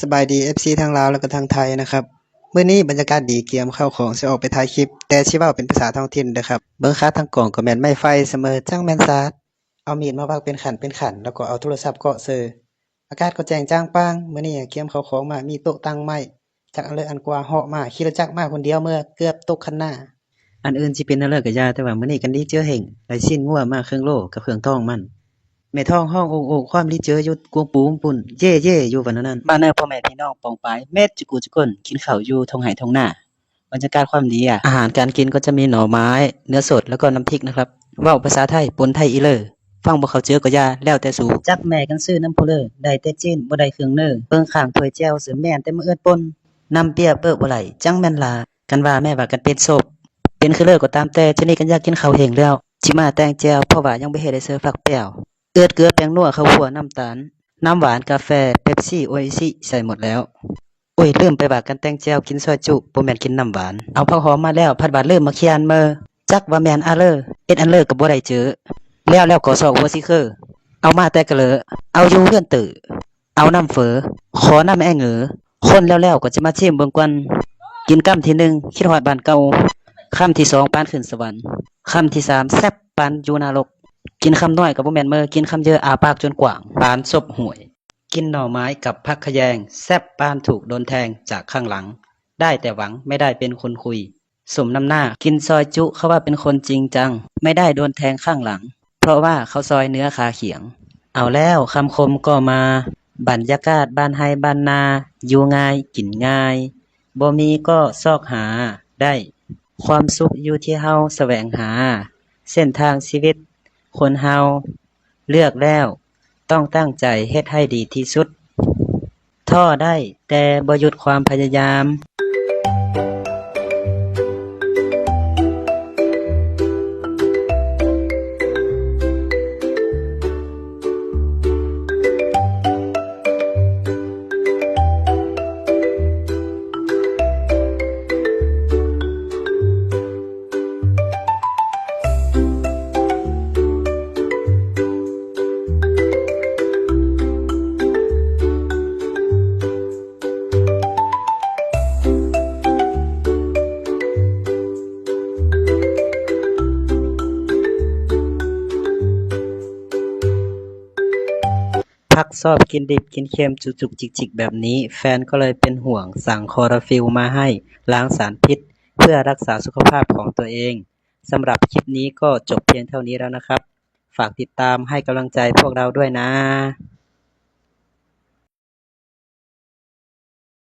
ສະບາຍດີ ເອັຟຊີ ທັງລາວ ແລະກໍທັງໄທນະຄັບ. ມື້ນີ້ບັນຍາກາດດີ ກຽມເຂົ້າຂອງຊິອອກໄປຖ່າຍຄລິບ, ແຕ່ຊິເວົ້າເປັນພາສາທ້ອງຖິ່ນເດີຄັບ. ເບິ່ງຄາທັງກອງກໍແມ່ນໄມ້ໄຟສະເໝີ ຈັ່ງແມ່ນສາດ. ເອົາມີດມາວັກເປັນຂັ້ນເປັນຂັ້ນ ແລ້ວກໍເອົາໂທລະສັບເກາະເຊີ. ອາກາດກໍແຈ້ງຈ້າງປ່າງ. ມື້ນີ້ກຽມເຂົ້າຂອງມາ ມີໂຕະຕັ່ງໄມ້ ຈັກອັນເລີກອັນກວ່າ ເຫາະມາ, ຂີ່ລົດຈັກມາຄົນດຽວເມືອ ເກືອບຕົກຄັນນາ. ອັນອື່ນຊິເປັນແນວໃດກໍຢ່າ, ແຕ່ວ່າມື້ນີ້ກັນດີເຈີເຫັງ ໄດ້ຊີ້ນງົວມາເຄິ່ງໂລກັບເຄື່ອງດອງມັນ. ແມ່ທ້ອງຮ້ອງໂອກໆ ຄວາມດີເຈີຢູ່ກວງປູງພຸ້ນ ເຢໆ ຢູ່ວ່າແນວນັ້ນ. ມາເນີພໍ່ແມ່ພີ່ນ້ອງປ້ອງປາຍ ເໝັດຈຸກຸຈຸຄົນ ກິນເຂົ້າຢູ່ທົ່ງໄຮ່ທົ່ງນາ. ບັນຍາກາດຄວາມດີອະ ອາຫານການກິນກໍຈະມີໜໍ່ໄມ້, ເນື້ອສົດ ແລ້ວກໍນ້ຳພລິກນະຄັບ. ເວົ້າພາສາໄທປົນໄທອີເລີ, ຟັງບໍ່ເຂົ້າເຈີກໍຢ່າ ແລ້ວແຕ່ສູ. ຈັບແມ່ກັນຊື້ນຳຜູ້ເລີ, ໄດ້ແຕ່ຈີນ ບໍ່ໄດ້ເຄື່ອງເນີ. ເບິ່ງຂ້າງຖ້ວຍແຈ່ວ ຊິແມ່ນແຕ່ມະເອື້ອນປົນ, ນ້ຳເປຍເບີກບໍ່ໄຫຼ ຈັ່ງແມ່ນຫຼາ. ກັນວ່າແມ່ວ່າກັນເປັນໂສບ ເປັນຄືເລີກໍຕາມແຕ່, ຈະນີ້ກັນຢາກກິນເຂົ້າເຫັງແລ້ວ ຊິມາແຕ່ງແຈ່ວ ເພາະວ່າຍັງບໍ່ເຮັດໄດ້ເຊີຟັກແປ້ວ. ເອື້ອເກືອ ແປ້ງນົວ ເຂົ້າຂົ້ວ ນ້ຳຕານ ນ້ຳຫວານ ກາແຟ ເປັບຊີ ໂອອິຊິ ໃສ່ໝົດແລ້ວ. ໂອ້ຍ ລືມໄປວ່າກັນແຕ່ງແຈ່ວ ກິນຊອຍຈຸ ບໍ່ແມ່ນກິນນ້ຳຫວານ. ເອົາຜັກຫອມມາແລ້ວ ພັດວ່າລືມໝາກຂຽນເມີ ຈັກວ່າແມ່ນອາເລີ ເຮັດອັນເລີກໍບໍ່ໄດ້ເຈີ. ແລ້ວແລ້ວກໍຊອກຫົວຊິເຄີ ເອົາມາແຕ່ກະເລີ ເອົາຢູ່ເຮືອນຕື້ ເອົານຳເຝີ ຂໍນຳແອງເຫງົ. ຄົນແລ້ວໆກໍຈະມາຊິມເບິ່ງກ່ອນ ກິນຄຳທີໜຶ່ງ ຄິດຮອດບ້ານເກົ່າ, ຄຳທີສອງ ປານຂຶ້ນສະຫວັນ, ຄຳທີສາມ ແຊບປານຢູ່ນະລົກ. ກິນຄຳນ້ອຍກໍບໍ່ແມ່ນເມີ, ກິນຄຳເຍີະ ອ້າປາກຈົນກວ້າງປານສົບຫ້ວຍ. ກິນໜໍ່ໄມ້ກັບຜັກຂະແຍງ ແຊບປານຖືກໂດນແທງຈາກຂ້າງຫຼັງ, ໄດ້ແຕ່ຫວັງ ໄມ່ໄດ້ເປັນຄົນຄຸຍ. ສົມນ້ຳໜ້າ ກິນຊອຍຈຸ ເຂົາວ່າເປັນຄົນຈິງຈັງ ໄມ່ໄດ້ໂດນແທງຂ້າງຫຼັງ ເພາະວ່າເຂົາຊອຍເໜືອຂາຂຽງ. ເອົາແລ້ວ ຄຳຄົມກໍມາ ບັນຍາກາດບ້ານໄຮ່ບ້ານນາ ຢູ່ງ່າຍກິນງ່າຍ ບໍ່ມີກໍຊອກຫາໄດ້ ຄວາມສຸກຢູ່ທີ່ເຮົາສະແຫວງຫາ ເສັ້ນທາງຊີວິດຄົນເຮົາເລືອກແລ້ວ ຕ້ອງຕັ້ງໃຈເຮັດໃຫ້ດີທີ່ສຸດ. ທໍ້ໄດ້ ແຕ່ບໍ່ຢຸດຄວາມພະຍາຍາມ. ພັກຊອບກິນດິບກິນເຄັມຈຸກໆຈິກໆແບບນີ້ ແຟນກໍເລີຍເປັນຫ່ວງ ສັ່ງຄອລລາຟິລມາໃຫ້ ລ້າງສານພິດ ເພື່ອລັກສາສຸຂະພາບຂອງຕົວເອງ. ສຳລັບຄລິບນີ້ກໍຈົບພຽງເທົ່ານີ້ແລ້ວນະຄັບ. ຝາກຕິດຕາມໃຫ້ກຳລັງໃຈພວກເຮົາດ້ວຍນາ.